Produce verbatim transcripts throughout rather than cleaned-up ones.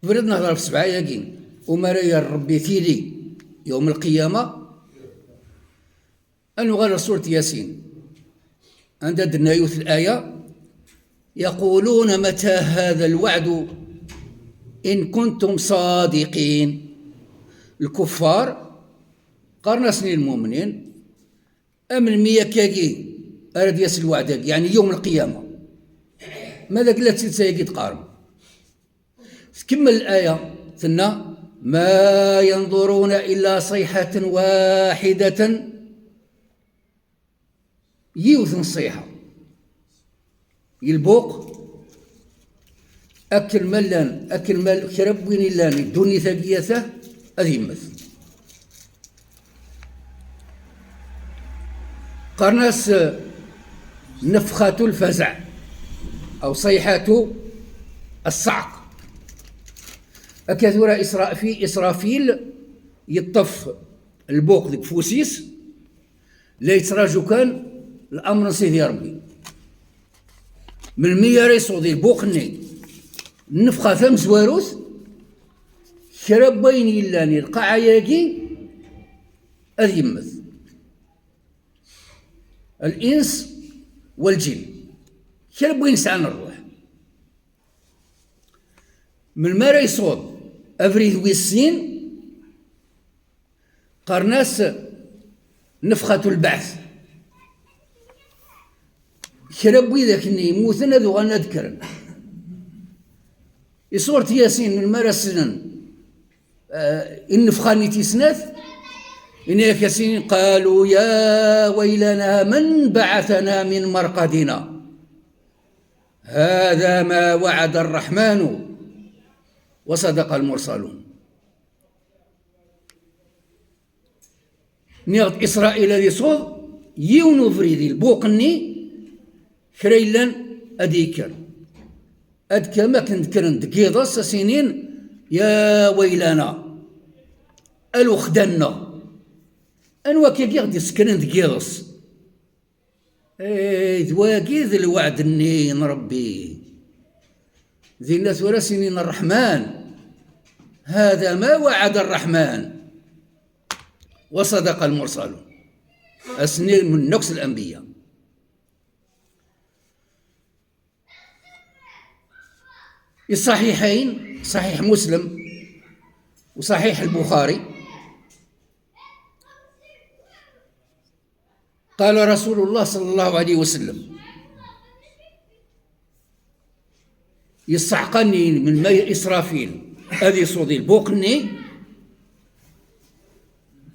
Bɣiɣ ad nehḍer ɣef ssebɛa-agi, umi ara yerr Ṛebbi tili yawm lqiyama. Ad nuɣal ɣer surat Yasin, anda d-tenna yiwet laya: يقولون متى هذا الوعد إن كنتم صادقين. Lkuffar qqaren-asen i lmumnin: a melmi akkagi ara d-yas lweɛd-agi, yeɛni yawm lqiyama? Ma d akken la d tidet ayagi d-qqaren. Tkemmel laya, tenna: ما ينظرون إلا صيحة واحدة. Yiwet n ṣṣiḥa, i lbuq, akken ma llan, akken ma kra n win illan i ddunit-agi ata, ad yemmet. Qqaren-as نفخة الفزع أو صيحة الصعق. Akka tura Israfi-, Israfil yeṭṭef lbuq deg ufus-is, la yettraǧu kan l'amr n Sidi Ṛebbi. Melmi ara yesweḍ lbuq-nni nnefxa tamezwarut, kra n wayen yellan i lqaɛa-agi ad yemmet. الإنس والجن. Kra n wayen sɛan ṛṛuḥ. Melmi ara yesweḍ abrid wis sin, qqaren-as نفخة البعث. Kra n widak-nni yemmuten ad uɣalen ad kkren. I surat Yasin, melmi ara slen, eh, i nnefxa-nni tis snat, yenna-yak Yasin: قالوا يا ويلنا من بعثنا من مرقدنا هذا ما وعد الرحمن وصدق المرسلون. Nniɣ-d Isṛayil ad iṣuḍ yiwen ubrid i lbuq-nni, kra yellan ad yekker. Ad kkren akken d-kkren deg yiḍes, ad s-inin: يا ويلنا, a lwexda-nneɣ. Anwa akkagi i ɣ-d-isekkren deg yiḍes? Eh, d wagi d lweɛd-nni n Ṛebbi. Dinna tura s-inin Ṛṛeḥman: هذا ما وعد الرحمن وصدق المرسلون. Ass-nni mmnen akk s lanbiya. I ṣṣaḥiḥayn, ṣaḥiḥ Muslim u ṣaḥiḥ Lbuxari, قال رسول الله صلى الله عليه وسلم: Yesseḥqan-in melmi Isṛafil ad iṣuḍ i lbuq-nni,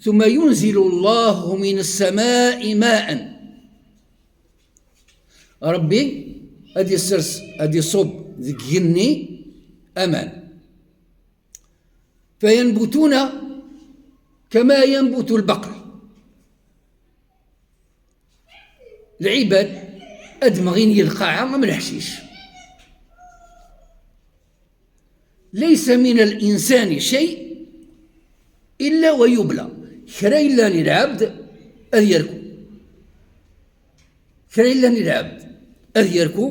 ثم ينزل الله من السماء ماء. Ṛebbi ad issers, ad iṣubb deg igenni aman. فينبتون كما ينبت البقل. Lɛibad ad mɣin i lqaɛa am leḥcic. ليس من الإنسان شيء إلا ويبلى. Kra yellan i lɛebd ad yerku. Kra yellan i lɛebd ad yerku,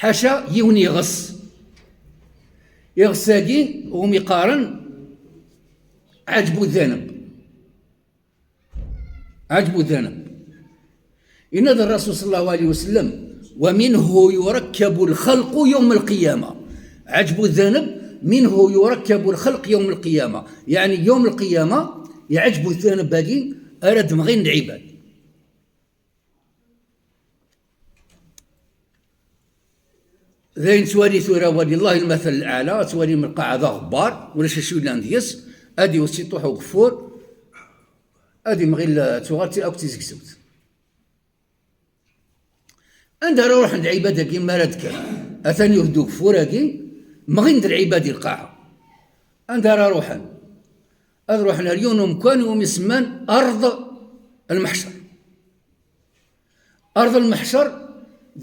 ḥaca yiwen iɣes. Iɣes-agi umi qqaren ɛeǧbu ddaneb. Ɛeǧbu ddaneb. Yenna-d Ṛṛasul صلى الله عليه وسلم: ومنه يركب الخلق يوم القيامة. Ɛeǧbu ddaneb, منه يركب الخلق يوم القيامة. Yeɛni yawm lqiyama, iɛeǧbu ddaneb-agi ara d-mɣin lɛibad. D ayen nettwali tura, ولله المثل الأعلى, ad twalim lqaɛa d aɣebbar, ulac acu yellan deg-s, ad iwet ciṭuḥ ugeffur, ad imɣil tuɣal d ti-, akk d tizegzewt. Anda ara ruḥen lɛibad-agi mi ara d-kkren? Atan yuhd ugeffur-agi, mɣin-d lɛibad i lqaɛa. Anda ara ruḥen? Ad ruḥen ar yiwen umkan iwumi semman Arḍ Lmeḥcer. Arḍ Lmeḥcer,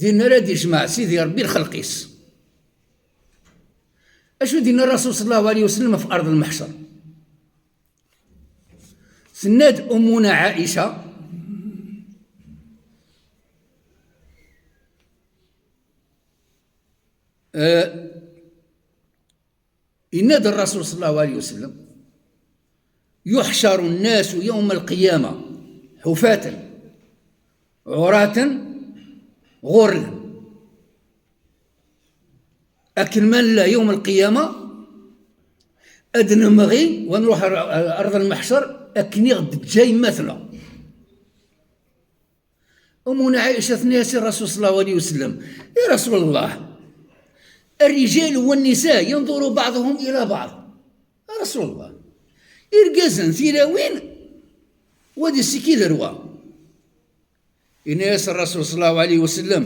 din ara d-ijmeɛ Sidi Ṛebbi lxelq-is. Acu d-yenna Ṛṛasul صلى الله عليه وسلم ɣef Arḍ Lmeḥcer? Tenna-d Ummuna Ɛaica, eh, Yenna-d Rrasul ṣalla Llahu ɛalayhi wa sallam: "يحشر الناس يوم القيامة حفاة عراة غرلا." Akken ma nella yawm lqiyama, ad nemɣi, wa nruḥ ar, ar, arḍ lmeḥcer, akken i ɣ-d-teǧǧa yemma-tneɣ. Umuna Ɛica tenna-yas i Rrasul ṣalla Llahu ɛalayhi wa sallam: "Ya Rasul Allah, الرجال والنساء ينظر بعضهم إلى بعض." Ya Rasul Allah, irgazen, tilawin, wa d isiki d rwa. Yenna-yas Rrasul ṣalla Llahu ɛalayhi wa sallam: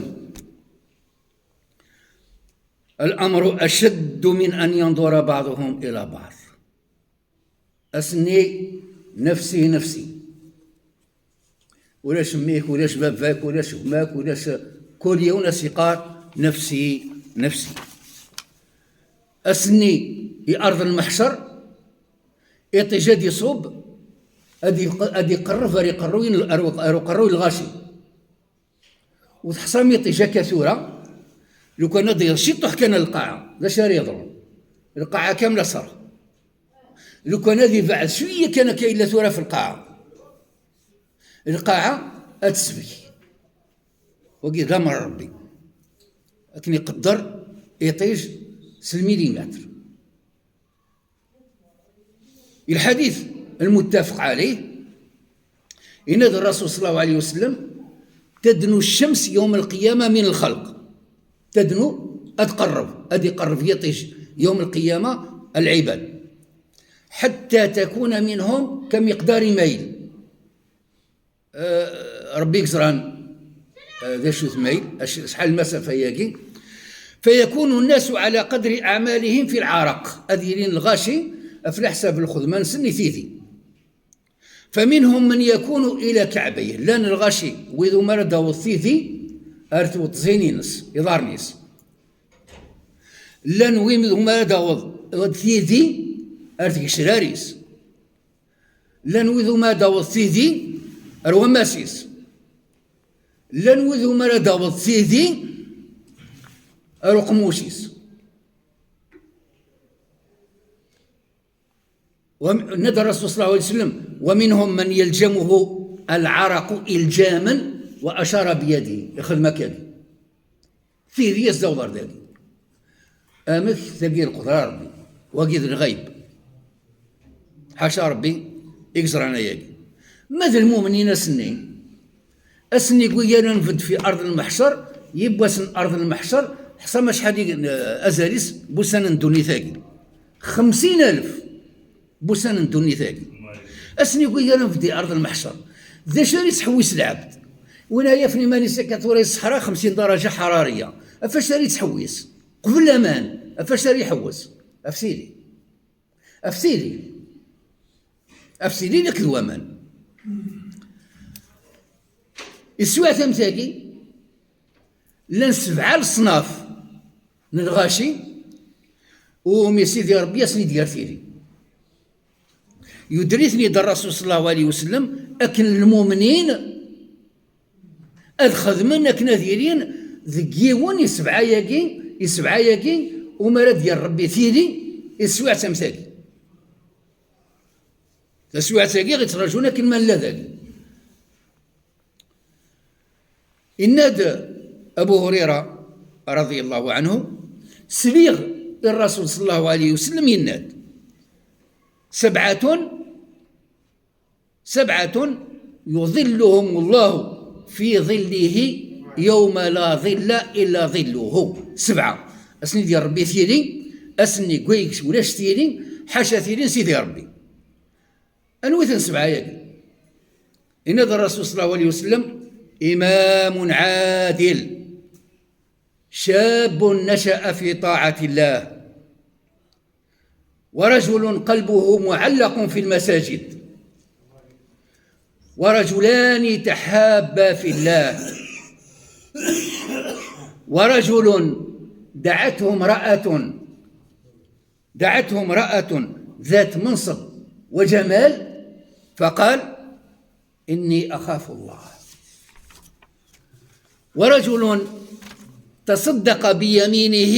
"الأمر أشد من أن ينظر بعضهم إلى بعض." Ass-nni, nefsi, nefsi. Ulac mmi-k, ulac baba-k, ulac gma-k, ulac, kul yiwen a s-yeqqar: "Nefsi, nefsi." Ass-nni, i arḍ lmeḥcer, iṭij ad iṣub, ad iq-, ad iqerreb ar iqerruyen, ar, ar uqerruy n lɣaci. U teḥṣam iṭij akka tura, lukan ad d-yeḍ ciṭuḥ kan ar lqaɛa, d acu ara yeḍrun? Lqaɛa kamel ad terɣ. Lukan ad ibɛed cwiya kan akka yella tura f lqaɛa, lqaɛa ad tesbek. Wagi d amr n Ṛebbi, akken iqedder iṭij s lmilimetr. I lḥadit lmuttafaq ɛalayh, yenna-d Rrasul ṣalla Llahu ɛalayhi wa sallam: "تدنو الشمس يوم القيامة من الخلق." تدنو، ad qerreb, ad iqerreb yiṭij yawm lqiyama ar lɛibad. "حتى تكون منهم كمقدار ميل." Eh, Ṛebbi i yeẓran, eh, d acu-t mayl, ac-, acḥal lmasafa-yagi. "فيكون الناس على قدر أعمالهم في العرق." Ad ilin lɣaci ɣef leḥsab n lxedma-nsen i tidi. "فمنهم من يكون إلى كعبيه." Llan lɣaci, wid umi ara d-taweḍ tidi ar tweṭzin-ines, iḍarren-is. Llan wid umi ara d-taweḍ tidi ar tgecrar-is. Llan wid umi ara d-taweḍ tidi ar wammas-is. Llan wid umi ara d-taweḍ tidi ar uqemmuc-is. Wa-, nna-d Rrasul ṣalla Llahu ɛalayhi wa sallam: "ومنهم من يلجمه العرق إلجاما وأشار بيده." Ixdem akka. Tidi as-d-awḍ ar dagi. Amek? Tagi d lqudra n Ṛebbi. Wagi d lɣayb. Ḥaca Ṛebbi i yeẓran ayagi. Ma d lmumnin ass-nni, ass-nni wigi ara nbedd fi arḍ lmeḥcer, yiwwas n arḍ lmeḥcer, ḥṣam acḥal i, eh, azal-is n wussan n ddunit-agi. Xemsin alef n wussan n ddunit-agi. Ass-nni wigi ara nbedd i arḍ lmeḥcer, d acu ara yettḥewwis lɛebd? Win ara yafen iman-is akka tura i ṣṣeḥra, xemsin daraja ḥarariya, ɣef wacu ara yettḥewwis? Qbel aman, ɣef wacu ara iḥewwes? Ɣef tili. Ɣef tili. Ɣef tili akked waman. Iswiɛt am tagi, llan sebɛa leṣnaf n lɣaci, umi Sidi Ṛebbi asen-id-ger tili. Yuder-iten-id Rrasul ṣalla Llahu ɛalayhi wa sallam akken lmumnin ad xedmen, akken ad ilin deg yiwen i sebɛa-yagi, i sebɛa-yagi umi ara d-yerr Ṛebbi tili i teswiɛt am tagi. Taswiɛt-agi i ɣ-ittraǧun akken ma nella dagi. Inna-d Abu Hurayra, رضي الله عنه, sliɣ i Rrasul ṣalla Llahu ɛalayhi wa sallam yenna-d: "سبعة، سبعة يظلهم الله في ظله يوم لا ظل إلا ظله." Sebɛa. Ass-nni d-yerr Ṛebbi tili, ass-nni deg wayeg ulac tili, ḥaca tili n Sidi Ṛebbi. Anwi-ten sebɛa-yagi? Inna-d Rrasul ṣalla Llahu ɛalayhi wa sallam: "إمام عادل، شاب نشأ في طاعة الله، ورجل قلبه معلق في المساجد، ورجلان تحابا في الله، ورجل دعته امرأة، دعته امرأة ذات منصب وجمال، فقال: إني أخاف الله، ورجل تصدق بيمينه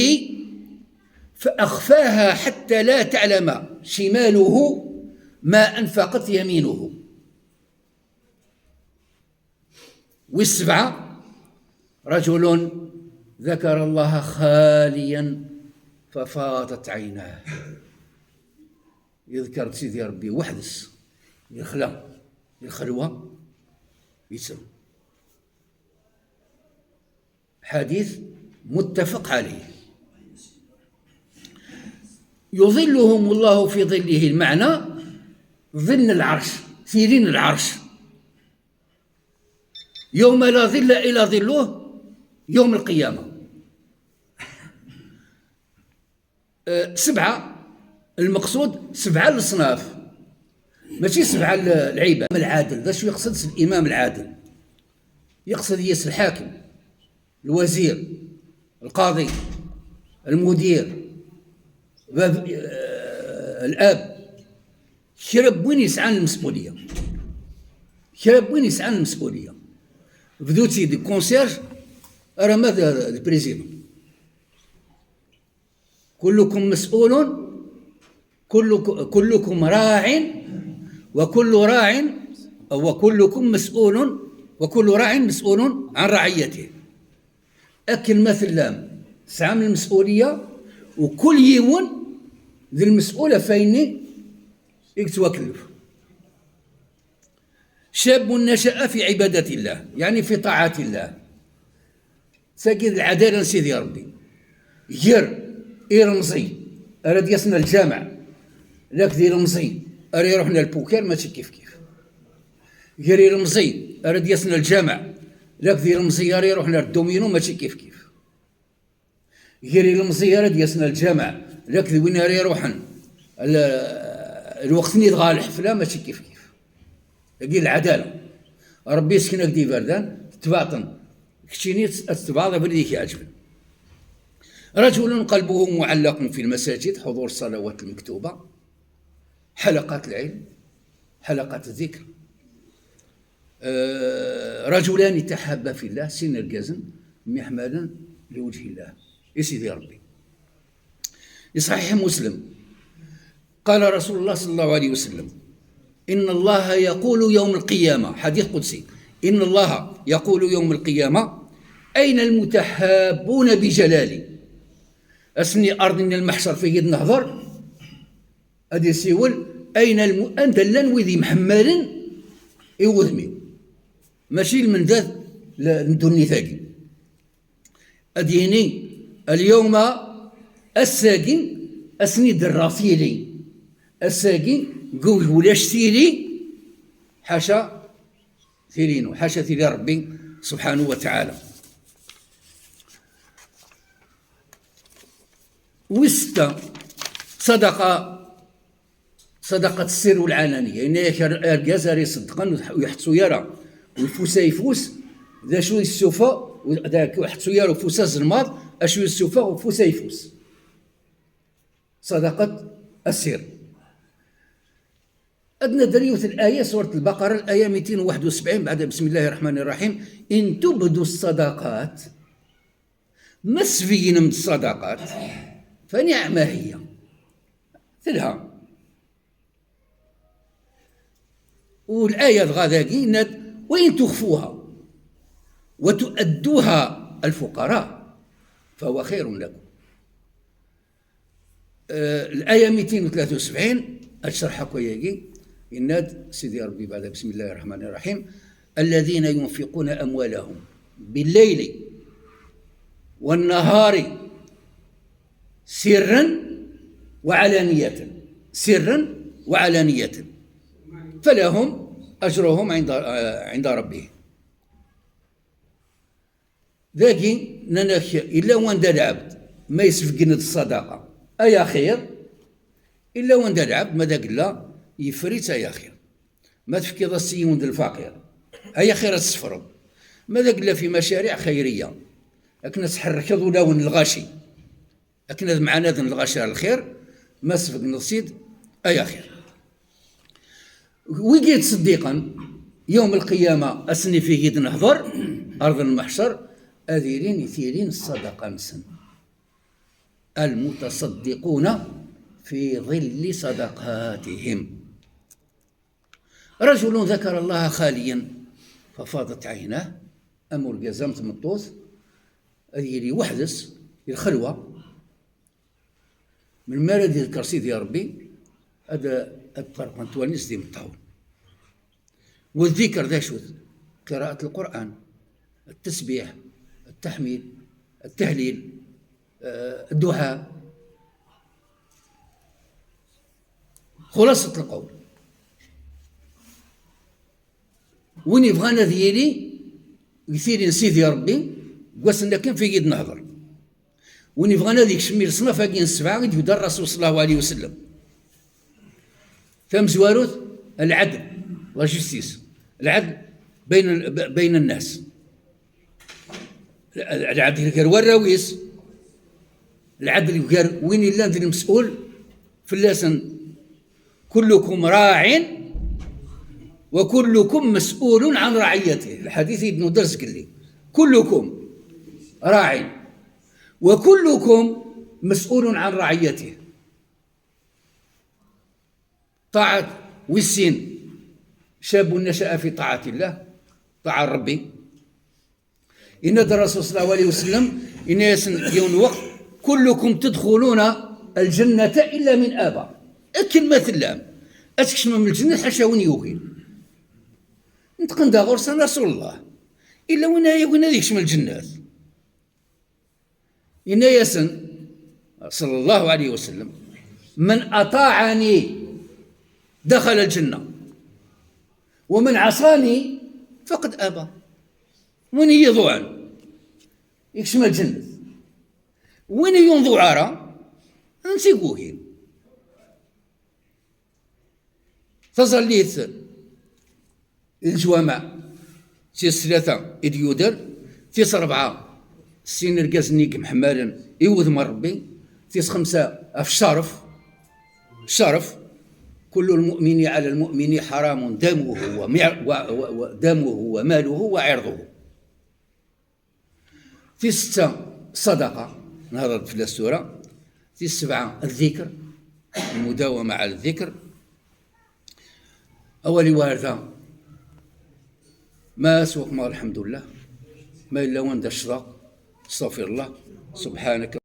فأخفاها حتى لا تعلم شماله ما أنفقت يمينه. Wis sebɛa, رجل ذكر الله خاليا ففاضت عيناه. Yeḍker-d Sidi Ṛebbi weḥd-s, di lexla, di lxelwa, yettru. حديث متفق عليه. يظلهم الله في ظله, المعنى ظل العرش, tili n lɛerc. يوم لا ظل إلا ظله يوم القيامة. آه، سبعة، المقصود سبعة الأصناف، ماشي سبعة ال-، العباد. الإمام العادل، ذا شو يقصد الإمام العادل؟ يقصد يس الحاكم، الوزير، القاضي، المدير، باب-، آه، الأب، kra n win yesɛan lmes'uliyya. Kra n win yesɛan lmes'uliyya. Bdu-tt-id deg concierge, alamma d, d président. كلكم مسؤول، كلك-، كلكم راع، وكل راع، وكلكم مسؤول، وكل راع مسؤول عن رعيته. Akken ma tellam tesɛam lmes'uliyya, u kul yiwen d lmes'ul ɣef wayenni i yettwakellef. شاب نشأ في عبادة الله، يعني في طاعة الله. Tagi d lɛadala n Sidi Ṛebbi. Gar ilemẓi ara d-yasen ar lǧameɛ, lakk d ilemẓi ara iṛuḥen ar lpukar, mačči kif kif. Gar ilemẓi ara d-yasen ar lǧameɛ, lakk d ilemẓi ara iṛuḥen ar ddomino, mačči kif kif. Gar ilemẓi ara d-yasen ar lǧameɛ, lakk d win ara iṛuḥen al-, lweqt-nni dɣa ɣer lḥefla, mačči kif kif. Dagi lɛadala. Ṛebbi yesken-ak-d iberdan, tetbeɛeḍ-ten. Keččini ad tetbeɛeḍ abrid i k-iɛeǧben. رجل قلبه معلق في المساجد، حضور الصلوات المكتوبة، حلقات العلم، حلقات الذكر. آه، رجلان تحابا في الله، sin irgazen myeḥmalen لوجه الله, i Sidi Ṛebbi. Di Ṣaḥiḥ Muslim, قال رسول الله صلى الله عليه وسلم: إن الله يقول يوم القيامة، حديث قدسي، إن الله يقول يوم القيامة: أين المتحابون بجلالي؟ Ass-nni, ardin n lmeḥṣer, fi yid nehḍer, ad isiwel, أين الم-، anda llan wid yemḥemmalen i wudem-iw? Mačči lmendad n ddunit-agi. Ad yini, اليوم, ass-agi, ass-nni d-rreɣ tili. Ass-agi, deg ulac tili, ḥaca tili-inu, ḥaca tili Ṛebbi subḥanahu wa taɛala. Wis setta, ṣṣadaqa, ṣṣadaqa n ssir u lɛalaniya. Yenna-yak ar-, argaz ara iṣeddqen ur iḥ-, ur iḥettu ara ufus ayeffus d acu yessufeɣ, u-, d-, ur iḥettu ara ufus azelmaḍ, acu yessufeɣ ufus ayeffus. Ṣṣadaqa n ssir. Ad nader yiwet n laya, surat Lbaqara, laya mitin u waḥed u sebɛin, بعد بسم الله الرحمن الرحيم: إن تبدوا الصدقات. Ma tesbeggnem-d ṣṣadaqat, فنعم هي. Telha. U laya dɣa dagi, yenna-d: وإن تخفوها وتؤدوها الفقراء فهو خير لكم. آه، الآية ميتين وثلاثة وسبعين، ad tecreḥ akk ayagi, yenna-d Sidi Ṛebbi بعد بسم الله الرحمن الرحيم: الذين ينفقون أموالهم بالليل والنهار سرا وعلانية، سرا وعلانية، فلهم أجرهم عند، آه، عند ربهم. Dagi, nnan-ak, yella wanda lɛebd ma yesbeggen-d ṣṣadaqa, ay axir, yella wanda lɛebd ma d agella yeffer-itt, ay axir. Ma tefkiḍ-as i yiwen d lfaqir, ay axir ad tessefreḍ. Ma d agella fi macariɛ xayriya, akken ad tḥerrkeḍ ulawen n lɣaci. Akken ad mɛanaden lɣaci ar lxir, ma sbegneḍ-tt-id, ay axir. Wigi yettṣeddiqen, yawm lqiyama, ass-nni fi yid nehḍer, arḍ lmeḥṣer, ad ilin i tilin ṣṣadaqa-nsen. المتصدقون في ظل صدقاتهم. رجل ذكر الله خاليا ففاضت عيناه. Am urgaz am tmeṭṭut, ad yili weḥd-s, di lxelwa. Melmi ara d-yedker Sidi Ṛebbi, ad, ad ṭṭerqent wallen-is d imeṭṭawen. والذكر d acu-t? قراءة القرآن، التسبيح، التحميد، التهليل، آه، الدعاء. خلاصة القول، win yebɣan ad yili deg tili n Sidi Ṛebbi, deg wass-nni akken fi i d-nehḍer. Win yebɣan ad yekcem i leṣnaf-agi n ssebɛa i d-yuder Rasul صلى الله عليه وسلم. Tamezwarut, العدل، la justice. العدل بين، بين الناس. العدل gar warraw-is. العدل gar win yellan d المسؤول fell-asen. كلكم راع وكلكم مسؤول عن رعيته. Lḥadit i d-nuder zgelli. كلكم راع وكلكم مسؤول عن رعيته. طاعة وسين، شاب نشأ في طاعة الله، طاعة ربي. Yenna-d Rasul صلى الله عليه وسلم، yenna-yasen yiwen lweqt: كلكم تدخلون الجنة إلا من أبى. Akken ma tellam, ad tkecmem lǧennet ḥaca win yugin. Neṭqen-d ɣur-sen: رسول الله، illa win ara yugin ad yekcem lǧennet? Yenna-yasen صلى الله عليه وسلم: من أطاعني دخل الجنة ومن عصاني فقد أبى. Win i yi-iḍuɛen, yekcem lǧennet. Win i yi-ur-iḍuɛ ara, d netta i yugin. Taẓallit n leǧwameɛ, tis tlata i d-yuder, tis rebɛa, sin irgazen-nni i yemḥemmalen i wudem n Ṛebbi, tis xemsa, ɣef ccerf, ccerf: كل المؤمن على المؤمن حرام دمه ومع-، و-، و-، و-، دمه وماله وعرضه. Tis setta, ṣṣadaqa, nehḍer-d fell-as tura. Tis sebɛa, الذكر، المداومة على الذكر. Awal-iw ar da, ma s wakma lḥemdullah, ma yella wanda ccḍeɣ, استغفر الله، سبحانك.